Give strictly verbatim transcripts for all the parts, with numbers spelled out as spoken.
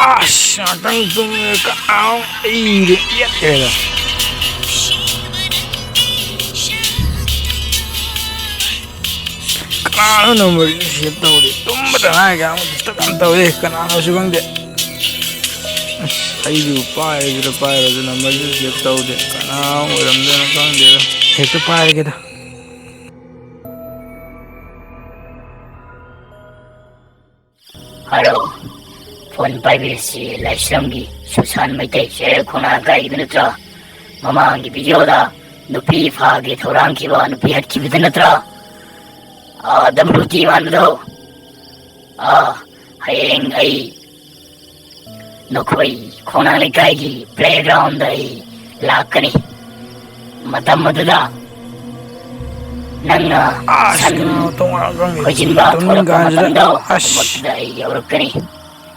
ꯑꯁ, ꯉꯥꯛꯇꯪ ꯇꯨꯝꯃꯦ꯫ ꯀꯅꯥ ꯑꯩꯗꯤ ꯌꯦꯠꯈ꯭ꯔꯦꯗ꯫ ꯀꯅꯥꯅꯣ ꯅꯝꯕꯔꯁꯤ ꯁꯦꯚ ꯇꯧꯗꯦ? ꯇꯨꯝꯕꯗ ꯉꯥꯏꯔꯤ, ꯑꯃꯨꯛ ꯗꯤꯁꯇꯔꯕ ꯌꯥꯝ ꯇꯧꯋꯦ꯫ ꯀꯅꯥꯅꯣꯁꯨ ꯈꯪꯗꯦ꯫ ꯑꯁ, ꯑꯩꯁꯨ ꯄꯥꯏꯔꯁꯤꯔ ꯄꯥꯏꯔꯁꯨ ꯅꯝꯕꯔꯁꯨ ꯁꯦꯚ ꯇꯧꯗꯦ꯫ ꯀꯅꯥ ꯑꯣꯏꯔꯝꯗꯣꯏꯅꯣ ꯈꯪꯗꯦꯗ꯫ ꯍꯦꯛꯇ ꯄꯥꯏꯔꯒꯦꯗ꯫ ꯍꯜꯂꯣ, ꯐꯣꯟ ꯄꯥꯏꯕꯤꯔꯤꯁꯤ ꯂꯥꯏꯁ꯭ꯔꯝꯒꯤ ꯁꯨꯁꯥꯟ ꯃꯩꯇꯩ ꯁꯦꯔꯦꯜ ꯈꯣꯡꯅꯥꯡ ꯀꯥꯏꯕꯤꯗꯨ ꯅꯠꯇ꯭ꯔꯣ? ꯃꯃꯥꯡꯒꯤ ꯚꯤꯗꯤꯑꯣꯗ ꯅꯨꯄꯤ ꯐꯥꯒꯦ ꯊꯧꯔꯥꯡꯈꯤꯕ ꯅꯨꯄꯤ ꯍꯥꯠꯈꯤꯕꯗꯨ ꯅꯠꯇ꯭ꯔꯣ? ꯑꯥ, ꯗꯝꯕ꯭ꯔꯨꯇꯤ ꯃꯥꯟꯕꯗꯣ? ꯑꯥ, ꯍꯌꯦꯡ ꯑꯩ ꯅꯈꯣꯏ ꯈꯣꯡꯅꯥꯡ ꯂꯩꯀꯥꯏꯒꯤ ꯄ꯭ꯂꯦꯒ꯭ꯔꯥꯎꯟꯗ ꯑꯩ ꯂꯥꯛꯀꯅꯤ꯫ ꯃꯇꯝ ꯑꯗꯨꯗ ꯅꯪꯅ ꯑꯁ, ꯁꯟ ꯀꯩꯅꯣ ꯇꯧꯔꯒ ꯈꯪꯗꯦ꯫ ꯈꯣꯏꯖꯤꯟꯕ ꯇꯨꯝꯅꯤꯡ ꯊꯣꯛꯂꯛꯄ ꯀꯥꯟꯁꯤꯗ, ꯃꯇꯝꯗꯣ, ꯑꯁ꯫ ꯃꯗꯨꯗ ꯑꯩ ꯌꯧꯔꯛꯀꯅꯤ꯫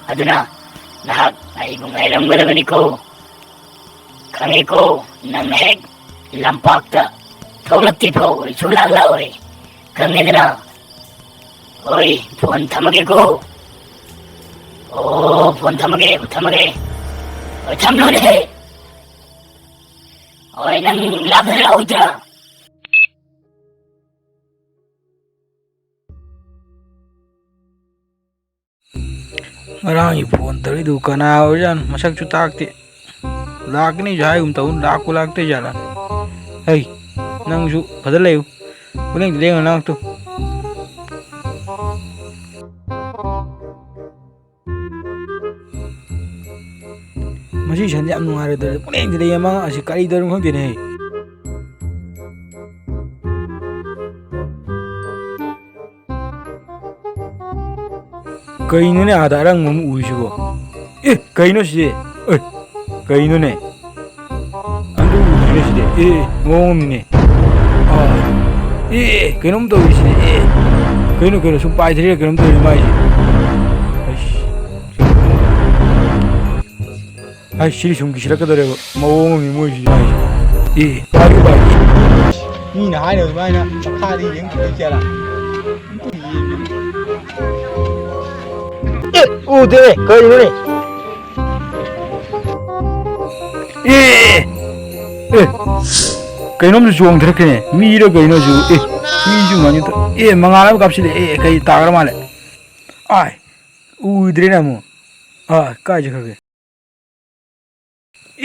ꯑꯗꯨꯅ ꯅꯍꯥꯛ ꯑꯩꯕꯨ ꯉꯥꯏꯔꯝꯒꯗꯕꯅꯤꯀꯣ꯫ ꯈꯪꯉꯦꯀꯣ, ꯅꯪꯅ ꯍꯦꯛ ꯂꯝꯄꯥꯛꯇ ꯊꯣꯛꯂꯛꯇ꯭ꯔꯤ ꯐꯥꯎ ꯑꯩ ꯁꯨꯡꯂꯥꯛ ꯂꯥꯛꯑꯣꯏ꯫ ꯈꯪꯉꯦꯗꯅ? ꯍꯣꯏ, ꯐꯣꯟ ꯊꯝꯃꯒꯦꯀꯣ꯫ ꯑꯣ, ꯐꯣꯟ ꯊꯝꯃꯒꯦ, ꯊꯝꯃꯒꯦ꯫ ꯍꯣꯏ, ꯊꯝꯂꯣꯅꯦ꯫ ꯍꯣꯏ, ꯅꯪ ꯂꯥꯛꯀꯗ꯭ꯔꯥ ꯂꯥꯛꯑꯣꯏꯗ꯭ꯔꯥ? ꯉꯔꯥꯡꯒꯤ ꯐꯣꯟ ꯇꯧꯔꯤꯗꯨ ꯀꯅꯥ ꯑꯣꯏꯔꯖꯥꯠꯅꯣ? ꯃꯁꯛꯁꯨ ꯇꯥꯛꯇꯦ꯫ ꯂꯥꯛꯀꯅꯤꯁꯨ ꯍꯥꯏꯒꯨꯝ ꯇꯧ, ꯂꯥꯛꯄꯨ ꯂꯥꯛꯇꯣꯏ ꯖꯥꯠꯂꯥ? ꯍꯩ, ꯅꯪꯁꯨ ꯐꯖ ꯂꯩꯌꯨ꯫ ꯄꯨꯂꯦꯡꯗ ꯂꯦꯡꯉꯨ ꯅꯅꯥꯛꯇꯨ꯫ ꯃꯁꯤ ꯁꯟꯁꯦ ꯌꯥꯝ ꯅꯨꯡꯉꯥꯏꯔꯣꯏꯗꯧꯔꯤ꯫ ꯄꯨꯂꯦꯡꯗ ꯂꯦꯡꯉꯦ ꯃꯥ ꯑꯁꯤ ꯀꯔꯤ ꯇꯧꯔꯤꯅꯣ ꯈꯪꯗꯦꯅꯦ꯫ ꯀꯩꯅꯣꯅꯦ ꯑꯥꯗ ꯑꯔꯪꯕ ꯑꯃ ꯎꯔꯤꯁꯤꯕꯣ? ꯑꯦ, ꯀꯩꯅꯣ ꯁꯤꯗꯤ? ꯑꯦ, ꯀꯩꯅꯣꯅꯦ? ꯑꯗꯨ ꯎꯗ꯭ꯔꯤꯅꯦ ꯁꯤꯗꯤ꯫ ꯑꯦ, ꯑꯦ, ꯃꯑꯣꯡ ꯑꯃꯅꯤꯅꯦ꯫ ꯑꯥ, ꯑꯦ, ꯑꯦ, ꯀꯩꯅꯣꯝ ꯇꯧꯔꯤꯁꯤꯗꯤ꯫ ꯑꯦ, ꯀꯩꯅꯣ, ꯀꯩꯅꯣ, ꯁꯨꯝ ꯄꯥꯏꯊꯔꯤꯔ ꯀꯩꯅꯣꯝ ꯇꯧꯔꯤ ꯃꯥꯏꯁꯦ꯫ ꯑꯩꯁ꯫ ꯍꯥꯏ, ꯁꯤꯗꯤ ꯁꯨꯝ ꯀꯤꯁꯤꯜꯂꯛꯀꯗꯧꯔꯦꯕ꯫ ꯃꯑꯣꯡ ꯑꯃꯅꯤ ꯃꯣꯏꯁꯤ ꯃꯥꯏꯁꯦ꯫ ꯑꯦ, ꯄꯥꯏꯌꯨ, ꯄꯥꯏꯌꯨ꯫ ꯃꯤꯅ ꯍꯥꯏꯅꯕ ꯑꯗꯨꯃꯥꯏꯅ ꯃꯈꯥꯗ ꯌꯦꯡ ꯀꯤꯗꯣꯏ ꯆꯦꯜꯂ꯫ ꯑꯦ, ꯎꯗꯦ, ꯀꯔꯤꯅꯣꯅꯦ? ꯑꯦ! ꯑꯦ! ꯀꯩꯅꯣꯝꯁꯨ ꯆꯣꯡꯊꯔꯛꯈ꯭ꯔꯦꯅꯦ꯫ ꯃꯤꯔ ꯀꯩꯅꯣꯁꯨ꯫ ꯑꯦ! ꯃꯤꯁꯨ ꯃꯥꯅꯤ꯫ ꯑꯦ! ꯃꯉꯥꯜ ꯑꯃ ꯀꯥꯞꯁꯤꯜꯂꯦ꯫ ꯑꯦ! ꯀꯩ ꯇꯥꯈ꯭ꯔ ꯃꯥꯜꯂꯦ꯫ ꯑꯥꯏ! ꯎꯗ꯭ꯔꯦꯅꯦ ꯑꯃꯨꯛ꯫ ꯑꯥ! ꯀꯥꯏ ꯆꯠꯈ꯭ꯔꯒꯦ?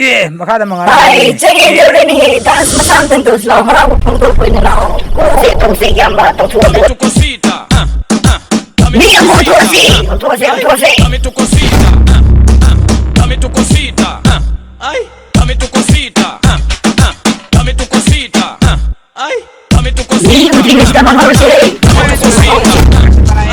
ꯑꯦ! ꯃꯈꯥꯗ ꯃꯉꯥꯜ ꯑꯥꯏ! ꯀꯥꯞꯁꯤꯜꯂꯦ꯫ ꯆꯒꯦꯝ ꯌꯧꯔꯅꯤꯍꯦ꯫ ꯗꯥꯟꯁ ꯃꯁꯥ ꯃꯊꯟ ꯇꯧꯁꯤ ꯂꯥꯛꯑꯣ꯫ ꯍꯔꯥꯎꯕ ꯐꯣꯡꯗꯣꯛꯄ ꯑꯣꯏꯅ ꯂꯥꯛꯑꯣ꯫ ꯇꯧꯁꯦ, ꯇꯧꯁꯦ, ꯏꯌꯥꯝꯕ, ꯇꯧꯊꯣꯛꯑꯣ꯫ Dame tu cosita, ah, ah, dame tu cosita, ah, ay, dame tu cosita, ah, ah, dame tu cosita, ah, ay, dame tu cosita, ah, ah, dame tu cosita, ah, ay, dame tu cosita, dame tu cosita,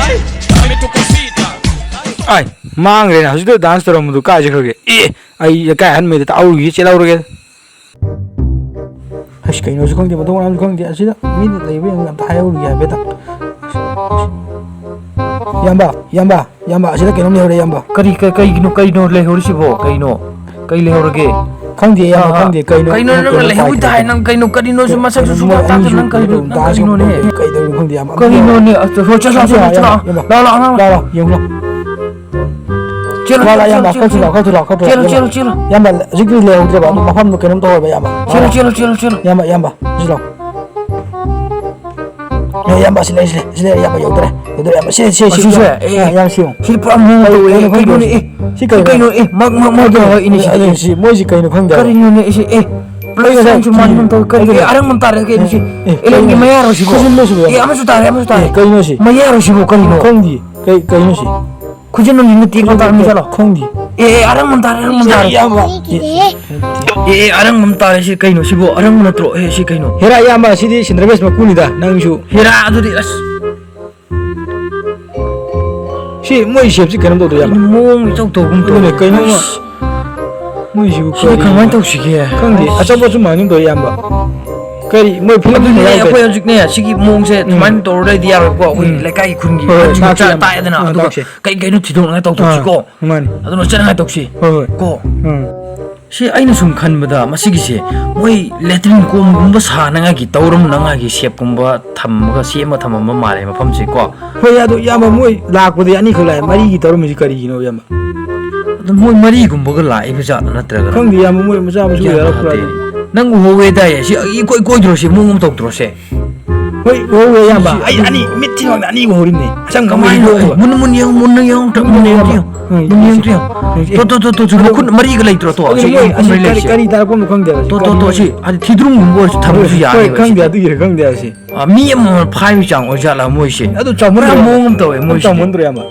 ay, dame tu cosita, ay꯫ ꯑꯥꯏ, ꯃꯥꯡꯈ꯭ꯔꯦꯅꯦ꯫ ꯍꯧꯖꯤꯛꯇ dance ꯇꯧꯔꯝꯕꯗꯨ ꯀꯥꯏ ꯆꯠꯈ꯭ꯔꯒꯦ? ꯑꯦ, ꯑꯩ ꯂꯩꯀꯥꯏ ꯑꯍꯟ ꯃꯩꯗ ꯇꯥꯛꯍꯧꯔꯨꯒꯦ, ꯆꯦꯜꯍꯧꯔꯒꯦ꯫ ꯑꯁ, ꯀꯩꯅꯣꯁꯨ ꯈꯪꯗꯦ, ꯃꯊꯣꯡ ꯃꯔꯝꯁꯨ ꯈꯪꯗꯦ꯫ ꯑꯁꯤꯗ ꯃꯤꯅ ꯂꯩꯕ ꯌꯦꯡꯉꯒ ꯑꯝꯇ ꯍꯥꯏꯍꯧꯔꯨꯒꯦ ꯍꯥꯏꯐꯦꯠꯇꯪ꯫ ꯏꯌꯥꯝꯕ, ꯏꯌꯥꯝꯕ, ꯏꯌꯥꯝꯕ, ꯑꯁꯤꯗ ꯀꯩꯅꯣꯝ ꯂꯩꯍꯧꯔꯦ, ꯏꯌꯥꯝꯕ꯫ ꯀꯔꯤ, ꯀ-, ꯀꯩꯒꯤꯅꯣ, ꯀꯩꯅꯣ ꯂꯩꯍꯧꯔꯤꯁꯤꯕꯣ? ꯀꯩꯅꯣ? ꯀꯩ ꯂꯩꯍꯧꯔꯒꯦ? ꯈꯪꯗꯦ, ꯏꯌꯥꯝꯕ, ꯑꯥ, ꯈꯪꯗꯦ꯫ ꯀꯩꯅꯣ, ꯀꯩꯅꯣ ꯅꯪꯅ ꯀꯩꯅꯣ ꯂꯩꯍꯧꯏ ꯇꯥꯏ ꯄꯥꯏꯈꯠꯂꯛꯀꯦ꯫ ꯅꯪ ꯀꯩꯅꯣ? ꯀꯔꯤꯅꯣꯁꯨ ꯀꯩꯅꯣ ꯃꯁꯛꯁꯨ ꯃꯣꯏ ꯁꯨꯡꯇꯥ ꯇꯥꯗꯦ ꯑꯅꯤꯁꯨ ꯅꯪ꯫ ꯀꯩꯅꯣ ꯀꯔꯤꯅꯣ? ꯇꯧ-, ꯅꯪ ꯗꯥꯟꯁ ꯀꯔꯤꯅꯣꯅꯦ? ꯇꯧ-, ꯀꯩꯗꯧꯔꯤꯅꯣ ꯈꯪꯗꯦ, ꯏꯌꯥꯝꯕ꯫ ꯀꯔꯤꯅꯣꯅꯦ? ꯑꯁ, ꯍꯣꯏ, ꯆꯠꯂꯣ, ꯆꯠꯂꯣ, ꯆꯠꯂꯣ, ꯆꯠꯂꯣ꯫ ꯏꯌꯥꯝꯕ, ꯂꯥꯛꯑꯣ, ꯂꯥꯛꯑꯣ, ꯂꯥꯛꯑꯣ, ꯂꯥꯛꯑꯣ, ꯌꯦꯡꯉꯨ ꯂꯥꯎ꯫ ꯆꯦꯜꯂꯣ, ꯂꯥꯎ, ꯂꯥꯎ, ꯆꯦꯜꯂꯣ, ꯏꯌꯥꯝꯕ, ꯆꯦꯜꯂꯣ, ꯈꯔ ꯊꯨꯅ ꯂꯥꯎ, ꯈꯔ ꯊꯨꯅ ꯂꯥꯎ, ꯆꯦꯜꯂꯣ, ꯏꯌꯥꯝꯕ꯫ ꯆꯦꯜꯂꯣ, ꯆꯦꯜꯂꯣ꯫ ꯏꯌꯥꯝꯕ, ꯍꯧꯖꯤꯛꯇꯤ ꯂꯩꯍꯧꯗ꯭ꯔꯦꯕ, ꯑꯗꯨ ꯃꯐꯝꯗꯣ ꯀꯩꯅꯣꯝ ꯇꯧꯔꯦꯕ, ꯏꯌꯥꯝꯕ꯫ ꯆꯦꯜꯂꯣ, ꯂꯥꯎ, ꯂꯥꯎ꯫ ꯆꯦꯜꯂꯣ, ꯆꯦꯜꯂꯣ, ꯆꯦꯜꯂꯣ꯫ ꯏꯌꯥꯝꯕ, ꯏꯌꯥꯝꯕ, ꯍꯧꯖꯤꯛ ꯂꯥꯎ꯫ ꯑꯦ, ꯏꯌꯥꯝꯕ, ꯑꯁꯤ ꯂꯩ, ꯑꯁꯤ ꯂꯩ, ꯑꯁꯤ ꯂꯩ, ꯏꯌꯥꯝꯕ, ꯌꯧꯗꯣꯔꯦ, ꯌꯧꯗꯣꯔꯦ, ꯏꯌꯥꯝꯕ, ꯁꯤ, ꯁꯤ, ꯁꯤ, ꯑꯁꯤꯁꯦ, ꯏꯌꯥꯝꯕ, ꯑꯦ, ꯏꯌꯥꯝꯕ, ꯁꯤ ꯌꯦꯡꯉꯨ꯫ ꯁꯤ ꯄꯨꯔꯥ ꯃꯑꯣꯡ ꯀꯩ, ꯇꯧꯋꯦ, ꯀꯩꯅꯣ ꯈꯪꯗꯦ, ꯀꯩꯅꯣꯅꯦ, ꯁꯤ꯫ ꯑꯦ, ꯁꯤ ꯁꯤ ꯀꯩꯅꯣ? ꯀꯩꯅꯣ, ꯑꯦ, ꯃꯛ, ꯃꯛ, ꯃꯛ ꯑꯗꯨ, ꯇꯧꯔ ꯏꯅꯤ, ꯁꯤ, ꯑꯗꯨ, ꯁꯤ꯫ ꯁꯤ, ꯃꯣꯏꯁꯤ ꯀꯩꯅꯣ ꯈꯪꯗꯦ ꯍꯥꯏꯕ꯫ ꯀꯔꯤꯅꯣꯅꯦ, ꯑꯩꯁꯦ, ꯑꯦ, ꯄ꯭ꯂꯦ ꯀꯩꯅꯣ ꯁꯥꯏꯟꯁꯨ ꯃꯥꯟꯒꯨꯝ ꯇꯧꯋꯦ, ꯀꯔꯤꯅꯣ? ꯑꯗꯨꯅꯦ꯫ ꯑꯦ, ꯑꯔꯪꯕ ꯑꯃ ꯇꯥꯔꯦ, ꯀꯩꯅꯣ ꯁꯤ? ꯑꯦ, ꯑꯦꯂꯦꯟꯒꯤ ꯀꯩꯅꯣ? ꯃꯌꯥꯔꯣ ꯁꯤꯕꯣ? ꯈꯨꯖꯤꯟꯗꯣ ꯁꯤꯕꯣ, ꯑꯦ, ꯏꯌꯥꯝꯕ? ꯑꯃꯁꯨ ꯇꯥꯔꯦ, ꯑꯃꯁꯨ ꯇꯥꯔꯦ꯫ ꯑꯦ, ꯀꯩꯅꯣ ꯁꯤ? ꯃꯌꯥꯔꯣ ꯁꯤꯕꯣ, ꯀꯔꯤꯅꯣ? ꯈꯪꯗꯦ꯫ ꯀꯩ, ꯀꯩꯅꯣ ꯁꯤ? ꯈꯨꯖꯤꯟ ꯅꯨꯡꯖꯤꯟ ꯅꯠꯇꯦ, ꯈꯨꯖꯤꯟ ꯃꯇꯥꯡꯅꯤ ꯅꯠꯇꯦ, ꯆꯠꯂꯣ꯫ ꯈꯪꯗꯦ꯫ ꯑꯦ, ꯑꯦ, ꯑꯔꯪꯕ ꯑꯃ ꯇꯥꯔꯦ, ꯑꯔꯪꯕ ꯑꯃ ꯇꯥꯔꯦ꯫ ꯏꯌꯥꯝꯕ꯫ ꯑꯦ, ꯑꯦ, ꯑꯔꯪꯕ ꯑꯃ ꯇꯥꯔꯦ, ꯁꯤ ꯀꯩꯅꯣ ꯁꯤꯕꯣ? ꯑꯔꯪꯕ ꯅꯠꯇ꯭ꯔꯣ? ꯑꯦ, ꯁꯤ ꯀꯩꯅꯣ? ꯍꯦꯔꯥ, ꯏꯌꯥꯝꯕ, ꯁꯤꯗꯤ ꯁꯤꯟꯗ꯭ꯔꯕꯦꯁ ꯃꯀꯨꯅꯤꯗ, ꯅꯪꯁꯨ꯫ ꯍꯦꯔꯥ, ꯑꯗꯨꯗꯤ ꯑꯁ꯫ ꯁꯤ ꯃꯣꯏ ꯁꯦꯞꯁꯤ ꯀꯩꯅꯣꯝ ꯇꯧꯗ꯭ꯔꯣ, ꯏꯌꯥꯝꯕ? ꯃꯑꯣꯡ ꯏꯇꯧ ꯇꯧꯒꯨꯝ ꯇꯧꯋꯦ꯫ ꯑꯗꯨꯅꯦ, ꯀꯩꯅꯣ ꯑꯃ꯫ ꯑꯁ꯫ ꯃꯣꯏꯁꯤꯕꯨ ꯁꯤꯗꯤ ꯀꯔꯤꯅꯣ? ꯀꯃꯥꯏꯅ ꯇꯧꯁꯤꯒꯦ? ꯈꯪꯗꯦ, ꯑꯁ꯫ ꯑꯆꯧꯕꯁꯨ ꯃꯥꯟꯒꯨꯝ ꯇꯧꯋꯦ, ꯏꯌꯥꯝꯕ꯫ ꯀꯔꯤ, ꯃꯣꯏ ꯐꯤꯂꯝ ꯑꯗꯨꯅꯦ, ꯌꯥꯎꯗꯦ꯫ ꯑꯩꯈꯣꯏ ꯍꯧꯖꯤꯛꯅꯦ, ꯁꯤꯒꯤ ꯃꯑꯣꯡꯁꯦ ꯎꯝ꯫ ꯁꯨꯃꯥꯏꯅ ꯇꯧꯔꯗꯤ ꯌꯥꯔꯣꯏꯀꯣ꯫ ꯑꯩꯈꯣꯏ ꯎꯝ꯫ ꯂꯩꯀꯥꯏꯒꯤ ꯈꯨꯟꯒꯤ ꯍꯣꯏ, ꯍꯣꯏ, ꯑꯍꯟꯁꯤꯡ ꯇꯥꯛꯁꯤ, ꯃꯆꯥ ꯏꯌꯥꯝꯕ꯫ ꯇꯥꯛꯑꯦꯗꯅ, ꯑꯥ, ꯑꯗꯨꯒ ꯇꯥꯛꯁꯤ꯫ ꯀꯩ ꯀꯩꯅꯣ ꯊꯤꯗꯣꯛꯅꯉꯥꯏ ꯇꯧꯊꯣꯛꯁꯤꯀꯣ꯫ ꯑꯥ, ꯃꯥꯅꯤ꯫ ꯑꯗꯨꯅ ꯆꯠꯅꯉꯥꯏ ꯇꯧꯁꯤ꯫ ꯍꯣꯏ, ꯍꯣꯏ꯫ ꯀꯣ꯫ ꯎꯝ꯫ ꯁꯤ ꯑꯩꯅ ꯁꯨꯝ ꯈꯟꯕꯗ ꯃꯁꯤꯒꯤꯁꯦ ꯃꯣꯏ ꯂꯦꯇ꯭ꯔꯤꯟ ꯀꯣꯝꯒꯨꯝꯕ ꯁꯥꯅꯉꯥꯏꯒꯤ, ꯇꯧꯔꯝꯅꯉꯥꯏꯒꯤ ꯁꯦꯞꯀꯨꯝꯕ ꯊꯝꯃꯒ, ꯁꯦꯝꯃ ꯊꯝꯃꯝꯕ ꯃꯥꯜꯂꯦ ꯃꯐꯝꯁꯦ ꯀꯣ꯫ ꯍꯣꯏ, ꯑꯗꯣ ꯏꯌꯥꯝꯕ, ꯃꯣꯏ ꯂꯥꯛꯄꯗꯤ ꯑꯅꯤꯈꯛ ꯂꯥꯛꯑꯦ, ꯃꯔꯤꯒꯤ ꯇꯧꯔꯝꯃꯤꯁꯤ ꯀꯔꯤꯒꯤꯅꯣ, ꯏꯌꯥꯝꯕ? ꯃꯣꯏ ꯃꯔꯤꯒꯨꯝꯕꯒ ꯂꯥꯛꯏꯕ ꯖꯥꯠꯂ ꯅꯠꯇ꯭ꯔꯒꯅ? ꯈꯪꯗꯦ, ꯏꯌꯥꯝꯕ, ꯃꯣꯏ ꯃꯆꯥ ꯃꯁꯨ ꯒ꯭ꯌꯥꯟ ꯌꯥꯔꯛꯄ꯭ꯔꯥ? ꯇꯥꯗꯦ꯫ ꯅꯪ ꯎꯍꯧꯋꯦꯗꯥꯏ? ꯁꯤ ꯏꯀꯣꯏ ꯀꯣꯏꯗ꯭ꯔꯣ ꯁꯤ? ꯃꯑꯣꯡ ꯑꯃ ꯇꯧꯗ꯭ꯔꯣ ꯁꯦ? ꯍꯣꯏ, ꯎꯍꯧꯋꯦ, ꯏꯌꯥꯝꯕ꯫ ꯁꯤ ꯑꯩ ꯑꯅꯤ ꯃꯤꯠ ꯊꯤꯅ ꯑꯅꯤ ꯎꯍꯧꯔꯤꯅꯦ꯫ ꯑꯁꯪꯕ ꯑꯃ ꯀꯃꯥꯏꯅ ꯎꯍꯧꯋꯦ? ꯃꯨꯟꯅ ꯃꯨꯟꯅ ꯌꯦꯡꯉꯨ, ꯃꯨꯟꯅ ꯌꯦꯡꯉꯨ, ꯃꯨꯟꯅ ꯃꯨꯟꯅ ꯌꯦꯡꯉꯨ, ꯌꯦꯡꯉꯨ꯫ ꯃꯨꯟꯅ ꯌꯦꯡꯉꯨ, ꯌꯦꯡꯉꯨ꯫ ꯇꯣ, ꯇꯣ, ꯇꯣ, ꯇꯣ, ꯁꯤ ꯃꯈꯨꯠ ꯃꯔꯤꯒ ꯂꯩꯇ꯭ꯔꯣ? ꯇꯣ, ꯑꯗꯨꯅ ꯑꯁꯤ ꯃꯣꯏ ꯑꯍꯨꯝ ꯑꯁꯤ ꯂꯩ ꯀꯔꯤ, ꯂꯩꯁꯦ꯫ ꯀꯔꯤ ꯇꯥꯔꯛꯄꯅꯣ ꯈꯪꯗꯦꯕ, ꯁꯤ ꯇꯣ, ꯇꯣ, ꯇꯣ, ꯀꯔꯤꯅꯣ? ꯑꯁꯤ ꯍꯥꯏꯗꯤ ꯊꯤꯗ꯭ꯔꯨꯝꯒꯨꯝꯕ ꯑꯣꯏꯔꯁꯨ ꯊꯝꯕꯁꯨ ꯍꯣꯏ, ꯌꯥꯅꯦꯕ ꯈꯪꯗꯦ, ꯁꯤꯗꯤ꯫ ꯑꯗꯨꯒꯤꯔ ꯈꯪꯗꯦ ꯑꯁꯤ꯫ ꯑꯥ, ꯃꯤ ꯑꯃ ꯐꯥꯏꯕ ꯆꯥꯡ ꯑꯣꯏꯖꯥꯠꯂ ꯃꯣꯏꯁꯦ? ꯑꯗꯨ ꯆꯥꯎꯃꯟꯗ꯭ꯔꯣ? ꯄꯨꯔꯥ ꯃꯑꯣꯡ ꯑꯃ ꯇꯧꯋꯦ ꯑꯗꯨ ꯃꯣꯏꯁꯤꯗꯤ꯫ ꯆꯥꯎꯃꯟꯗ꯭ꯔꯣ, ꯏꯌꯥꯝꯕ?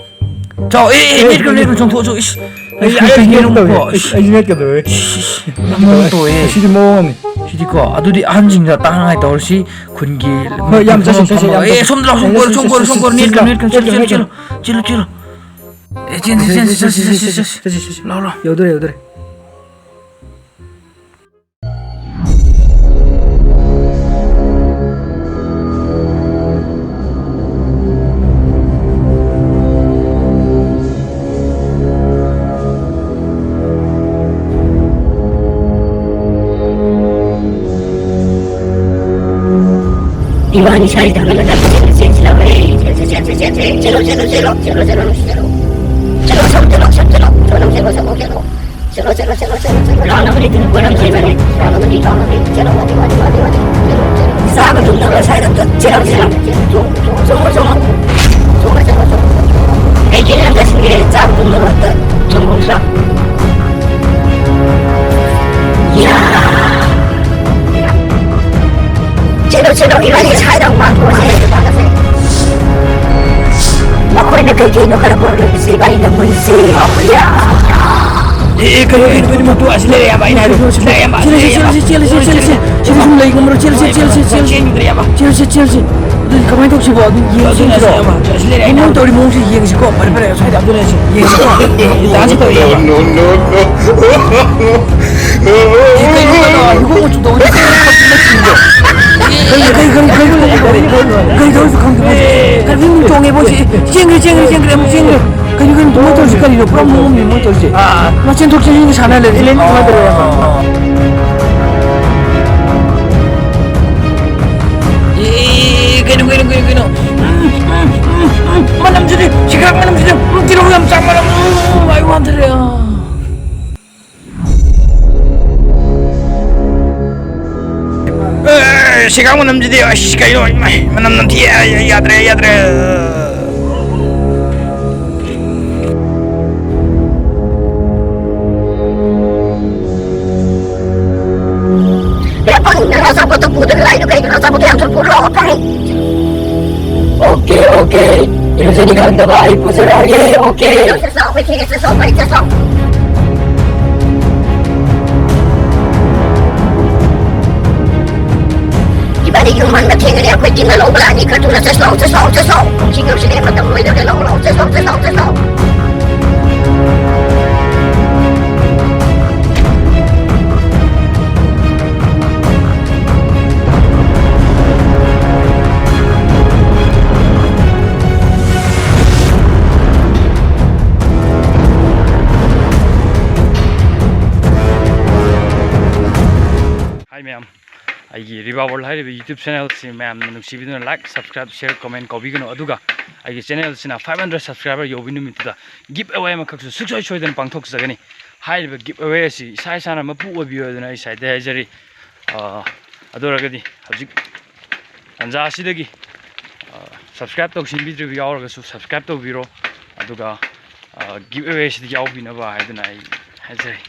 ꯆꯥꯎ-, ꯑꯦ, ꯑꯦ, ꯑꯦ, ꯅꯦꯠꯀꯅꯨ, ꯅꯦꯠꯀꯅꯨ, ꯆꯣꯡꯊꯣꯛꯑꯣ, ꯆꯣ-, ꯏꯁ꯫ ꯑꯩ, ꯑꯩ, ꯑꯩ ꯀꯩꯅꯣ ꯅꯦꯠꯀꯗꯧꯔꯦ꯫ ꯀꯣ, ꯑꯩ, ꯏꯁ꯫ ꯑꯩꯁꯨ ꯅꯦꯠꯀꯗꯧꯔꯦ꯫ ꯏꯁ, ꯏꯁ, ꯏꯁ, ꯌꯥꯝ ꯃꯑꯣꯡ ꯇꯧꯋꯦ꯫ ꯁꯤꯗꯤ ꯃꯑꯣꯡ ꯑꯃꯅꯤ꯫ ꯁꯤꯗꯤꯀꯣ, ꯑꯗꯨꯗꯤ ꯑꯍꯟꯁꯤꯡꯗ ꯇꯥꯅꯉꯥꯏ ꯇꯧꯔꯁꯤ, ꯈꯨꯟꯒꯤ ꯍꯣꯏ, ꯌꯥꯝ ꯆꯠꯁꯤ, ꯆꯠꯁꯤ, ꯌꯥꯝ ꯑꯦ, ꯆꯠꯁꯤ꯫ ꯁꯣꯝꯗ ꯂꯥꯎ, ꯁꯣꯝ ꯀꯣꯏꯔꯣ, ꯁꯣꯝ ꯀꯣꯏꯔꯣ, ꯁꯣꯝ ꯀꯣꯏꯔꯣ, ꯅꯦꯠꯀꯅꯨ, ꯅꯦꯠꯀꯅꯨ, ꯆꯦꯜꯂꯨ, ꯆꯦꯜꯂꯨ, ꯆꯦꯜꯂꯨ, ꯆꯦꯜꯂꯨ, ꯆꯦꯜꯂꯨ꯫ ꯑꯦ, ꯆꯦꯟꯁꯤ, ꯆꯦꯟꯁꯤ, ꯆꯦꯟꯁꯤ, ꯆꯦꯟꯁꯤ, ꯆꯦꯟꯁꯤ, ꯆꯦꯟꯁꯤ꯫ ꯂꯥꯎ, ꯂꯥꯎ꯫ ꯌꯧꯗꯣꯔꯦ, ꯌꯧꯗꯣꯔꯦ꯫ ꯏꯕꯥꯅꯤ ꯁ꯭ꯋꯥꯏꯗ ꯍꯪꯒꯠ ꯍꯟꯗ ꯆꯦꯟꯁꯤꯜꯂꯛꯑꯣ꯫ ꯆꯦꯜꯂꯣ, ꯆꯦꯜꯂꯣ, ꯆꯦꯜꯂꯣ, ꯆꯦꯜꯂꯣ, ꯆꯦꯜꯂꯣ, ꯆꯦꯜꯂꯣ, ꯆꯦꯜꯂꯣ꯫ ꯆꯦꯜꯂꯣ, ꯆꯦꯜꯂꯣ, ꯆꯦꯜꯂꯣ, ꯆꯦꯜꯂꯣ, ꯆꯦꯜꯂꯣ, ꯆꯦꯜꯂꯣ, ꯆꯦꯜꯂꯣ, ꯆꯦꯜꯂꯣ꯫ ꯆꯦꯜꯂꯣ, ꯆꯦꯜꯂꯣ, ꯆꯦꯜꯂꯣ, ꯆꯦꯜꯂꯣ, ꯆꯦꯜꯂꯣ꯫ ꯂꯥꯎꯅꯕꯗꯤ ꯑꯗꯨꯝ ꯀꯣꯏꯔꯝꯈꯤꯕꯅꯤ꯫ ꯂꯥꯎꯅꯕꯗꯤ, ꯂꯥꯎꯅꯕꯗꯤ, ꯆꯦꯜꯂꯣ, ꯋꯥꯗꯤ, ꯋꯥꯗꯤ, ꯋꯥꯗꯤ, ꯋꯥꯗꯤ, ꯆꯦꯜꯂꯣ, ꯆꯦꯜꯂꯣ꯫ ꯆꯥꯕ ꯇꯨꯝꯗꯕ ꯁ꯭ꯋꯥꯏꯗ ꯑꯝꯇ ꯆꯦꯜꯂꯣ, ꯆꯦꯜꯂꯣ꯫ ꯆꯣꯡꯉꯣ, ꯆꯣꯡꯉꯣ, ꯆꯣꯡꯉꯣ꯫ ꯆꯣꯡꯉꯣ, ꯆꯣꯡꯉꯣ, ꯆꯣꯡꯉꯣ꯫ ꯀꯩ ꯀꯩꯅꯣ ꯌꯥꯝ ꯆꯥꯁꯤꯟꯈ꯭ꯔꯦ, ꯆꯥꯕ ꯇꯨꯝꯗꯕ ꯑꯝꯇ ꯆꯣꯡꯉꯣ, ꯆꯣꯡꯉꯣ꯫ ꯌꯥ! ꯆꯦꯜꯂꯣ, ꯆꯦꯜꯂꯣ, ꯏꯕꯥꯅꯤ ꯁ꯭ꯋꯥꯏꯗ ꯑꯃꯨꯛ ꯄꯥꯡꯊꯣꯛꯑꯁꯦ꯫ ꯃꯈꯣꯏꯅ ꯀꯩ ꯀꯩꯅꯣ ꯈꯔ ꯄꯨꯔꯛꯂꯤꯕꯁꯦ ꯏꯕꯥꯅꯤꯅ ꯃꯨꯟꯁꯦ꯫ ꯌꯥ! ꯑꯦ, ꯑꯦ, ꯀꯩꯅꯣ, ꯀꯩꯅꯣ, ꯀꯩꯅꯣ, ꯃꯇꯨ ꯑꯁꯤ ꯂꯩꯔꯦ, ꯏꯌꯥꯝꯕ, ꯑꯩꯅ ꯍꯥꯏꯕꯗꯣ꯫ ꯂꯩꯔꯦ, ꯏꯌꯥꯝꯕ, ꯆꯦꯜꯂꯁꯤ, ꯂꯩꯔꯦ, ꯏꯌꯥꯝꯕ꯫ ꯆꯦꯜꯂꯁꯤ, ꯆꯦꯜꯂꯁꯤ, ꯆꯦꯜꯂꯁꯤ꯫ ꯁꯤꯗ ꯁꯨꯝ ꯂꯩ ꯉꯝꯃꯔꯣꯏ꯫ ꯆꯦꯜꯂꯁꯤ, ꯆꯦꯜꯂꯁꯤ, ꯆꯦꯜꯂꯁꯤ꯫ ꯆꯦꯟꯈꯤꯗ꯭ꯔꯦ, ꯏꯌꯥꯝꯕ꯫ ꯆꯦꯜꯂꯁꯤ, ꯆꯦꯜꯂꯁꯤ꯫ ꯑꯗꯨꯗꯤ ꯀꯃꯥꯏꯅ ꯇꯧꯁꯤꯕꯣ? ꯑꯗꯨ ꯌꯦꯡꯁꯤ, ꯑꯗꯨꯅꯦ, ꯌꯦꯡꯁꯤꯔꯣ? ꯏꯌꯥꯝꯕ, ꯑꯁꯤ ꯂꯩꯔꯦ, ꯃꯑꯣꯡ ꯏꯌꯥꯝꯕ꯫ ꯇꯧꯔꯤ ꯃꯑꯣꯡꯁꯤ ꯌꯦꯡꯁꯤꯀꯣ꯫ ꯐꯔꯦ, ꯐꯔꯦ, ꯁ꯭ꯋꯥꯏꯗ ꯑꯗꯨꯅꯦ ꯑꯁꯤ ꯌꯦꯡꯁꯤꯀꯣ꯫ ꯗꯥꯟꯁ ꯇꯧꯔꯤ, ꯏꯌꯥꯝꯕ꯫ No, no, no, no. ꯑꯦ, ꯀꯩꯅꯣ, ꯀꯩꯅꯣ, ꯍꯤꯒꯣꯛ ꯃꯆꯨ ꯇꯧꯕꯗꯤ ꯀꯩꯅꯣ? ꯀꯔꯤ, ꯀꯔꯤ, ꯀꯔꯤ, ꯀꯔꯤ, ꯀꯔꯤ, ꯀꯔꯤ ꯇꯧꯔꯤꯁꯨ ꯈꯪꯗꯦ, ꯃꯣꯏꯁꯦ꯫ ꯀꯔꯤ ꯃꯤ ꯇꯣꯡꯉꯦ, ꯃꯣꯏꯁꯦ? ꯆꯦꯟꯈ꯭ꯔꯦ, ꯆꯦꯟꯈ꯭ꯔꯦ, ꯆꯦꯟꯈ꯭ꯔꯦ, ꯑꯃꯨꯛ ꯆꯦꯟꯈ꯭ꯔꯦ꯫ ꯀꯩꯅꯣ, ꯀꯩꯅꯣ, ꯃꯣꯏ ꯇꯧꯔꯤꯁꯦ ꯀꯔꯤꯅꯣ? ꯄꯨꯔꯥ ꯃꯑꯣꯡ ꯑꯃꯅꯤ ꯃꯣꯏ ꯇꯧꯔꯤꯁꯦ꯫ ꯑꯥ꯫ ꯃꯥ ꯆꯦꯟꯊꯣꯛ ꯆꯦꯟꯁꯤꯟꯒ ꯁꯥꯟꯅ ꯂꯩꯔꯦ꯫ ꯏꯂꯦꯟ ꯅꯨꯡꯉꯥꯏꯇꯔꯦ, ꯏꯌꯥꯝꯕ꯫ ꯑꯥ꯫ ꯑꯦ, ꯀꯩꯅꯣ, ꯀꯩꯅꯣ, ꯀꯩꯅꯣ, ꯀꯩꯅꯣ? ꯎꯝ, ꯎꯝ, ꯎꯝ, ꯎꯝ, ꯃꯅꯝꯁꯤꯗꯤ, ꯁꯤꯒꯥꯔꯦꯠ ꯃꯅꯝꯁꯤꯗꯤ, ꯎꯝ, ꯇꯤꯜꯍꯧ ꯌꯥꯝ ꯆꯥ ꯃꯅꯝ, ꯎꯝ, ꯑꯩ ꯋꯥꯟꯊꯔꯦ, ꯑꯥ꯫ ꯁꯦꯒꯥꯡ ꯃꯅꯝꯁꯤꯗꯤ, ꯑꯁ, ꯀꯩꯅꯣ, ꯏꯃꯥꯏ, ꯃꯅꯝ ꯅꯝꯊꯤꯌꯦ, ꯑꯩ, ꯑꯩ ꯌꯥꯗ꯭ꯔꯦ, ꯑꯩ ꯌꯥꯗ꯭ꯔꯦ꯫ ꯑꯦ, ꯄꯥꯈꯪ, ꯅꯪ ꯑꯆꯥꯄꯣꯠꯇꯣ ꯄꯨꯗꯅ ꯂꯥꯛꯏꯗꯣ ꯀꯩꯒꯤꯅꯣ? ꯑꯆꯥꯄꯣꯠꯇꯣ ꯌꯥꯝ ꯊꯨꯅ ꯄꯨꯔꯛꯑꯣ, ꯄꯥꯈꯪ꯫ Okay, okay. ꯏꯔꯨꯖꯅꯤꯡꯉꯝꯗꯕ ꯑꯩ ꯄꯨꯖꯔꯛꯑꯒꯦ, ꯑꯣꯀꯦ꯫ ꯆꯠꯂꯣ, ꯑꯩꯈꯣꯏ ꯊꯦꯡꯉꯦ, ꯆꯠꯂꯣ, ꯑꯩꯈꯣꯏ ꯆꯠꯂꯣ꯫ ꯏꯕꯥꯅꯤ ꯌꯨꯝ ꯍꯟꯕ ꯊꯦꯡꯉꯅꯤ, ꯑꯩꯈꯣꯏ ꯇꯤꯝꯅ ꯂꯧꯕ ꯂꯥꯛꯑꯅꯤ꯫ ꯈꯔ ꯊꯨꯅ ꯆꯠꯁꯤ ꯂꯥꯛꯑꯣ, ꯆꯠꯁꯤ ꯂꯥꯛꯑꯣ, ꯆꯠꯁꯤ ꯂꯥꯛꯑꯣ꯫ ꯍꯧꯖꯤꯛ ꯌꯧꯁꯤꯜꯂꯛꯑꯦ, ꯃꯇꯝ ꯂꯣꯏꯗꯧꯔꯦ, ꯂꯥꯛꯑꯣ, ꯂꯥꯛꯑꯣ, ꯆꯠꯁꯤ ꯂꯥꯛꯑꯣ, ꯆꯠꯁꯤ ꯂꯥꯛꯑꯣ꯫ ꯍꯥꯏ ꯃꯌꯥꯝ, ꯑꯩꯒꯤ ꯔꯤꯕꯥ ꯋꯥꯔꯜ ꯍꯥꯏꯔꯤꯕ YouTube ꯆꯦꯅꯦꯜꯁꯤ ꯃꯌꯥꯝꯅ ꯅꯨꯡꯁꯤꯕꯤꯗꯨꯅ like, subscribe, share, comment ꯀꯥꯎꯕꯤꯒꯅꯨ꯫ ꯑꯗꯨꯒ ꯑꯩꯒꯤ ꯆꯦꯅꯦꯜꯁꯤꯅ five hundred subscriber ꯌꯧꯕ ꯅꯨꯃꯤꯠꯇꯨꯗ give away ꯑꯃꯈꯛꯁꯨ ꯁꯨꯡꯁꯣꯏ ꯁꯣꯏꯗꯅ ꯄꯥꯡꯊꯣꯛꯆꯒꯅꯤ꯫ ꯍꯥꯏꯔꯤꯕ give away ꯑꯁꯤ ꯏꯁꯥ ꯏꯁꯥꯅ ꯃꯄꯨ ꯑꯣꯏꯕꯤꯌꯨ ꯍꯥꯏꯗꯨꯅ ꯑꯩ ꯁꯥꯏꯗ ꯍꯥꯏꯖꯔꯤ꯫ ꯑ, ꯑꯗꯨ ꯑꯣꯏꯔꯒꯗꯤ ꯍꯧꯖꯤꯛ ꯇꯥꯟꯖꯥ ꯑꯁꯤꯗꯒꯤ, ꯑ, subscribe ꯇꯧꯁꯤꯟꯕꯤꯗ꯭ꯔꯤꯕ ꯌꯥꯎꯔꯒꯁꯨ subscribe ꯇꯧꯕꯤꯔꯣ, ꯑꯗꯨꯒ, ꯑ, give away ꯑꯁꯤꯗ ꯌꯥꯎꯕꯤꯅꯕ ꯍꯥꯏꯗꯨꯅ ꯑꯩ ꯍꯥꯏꯖꯔꯤ꯫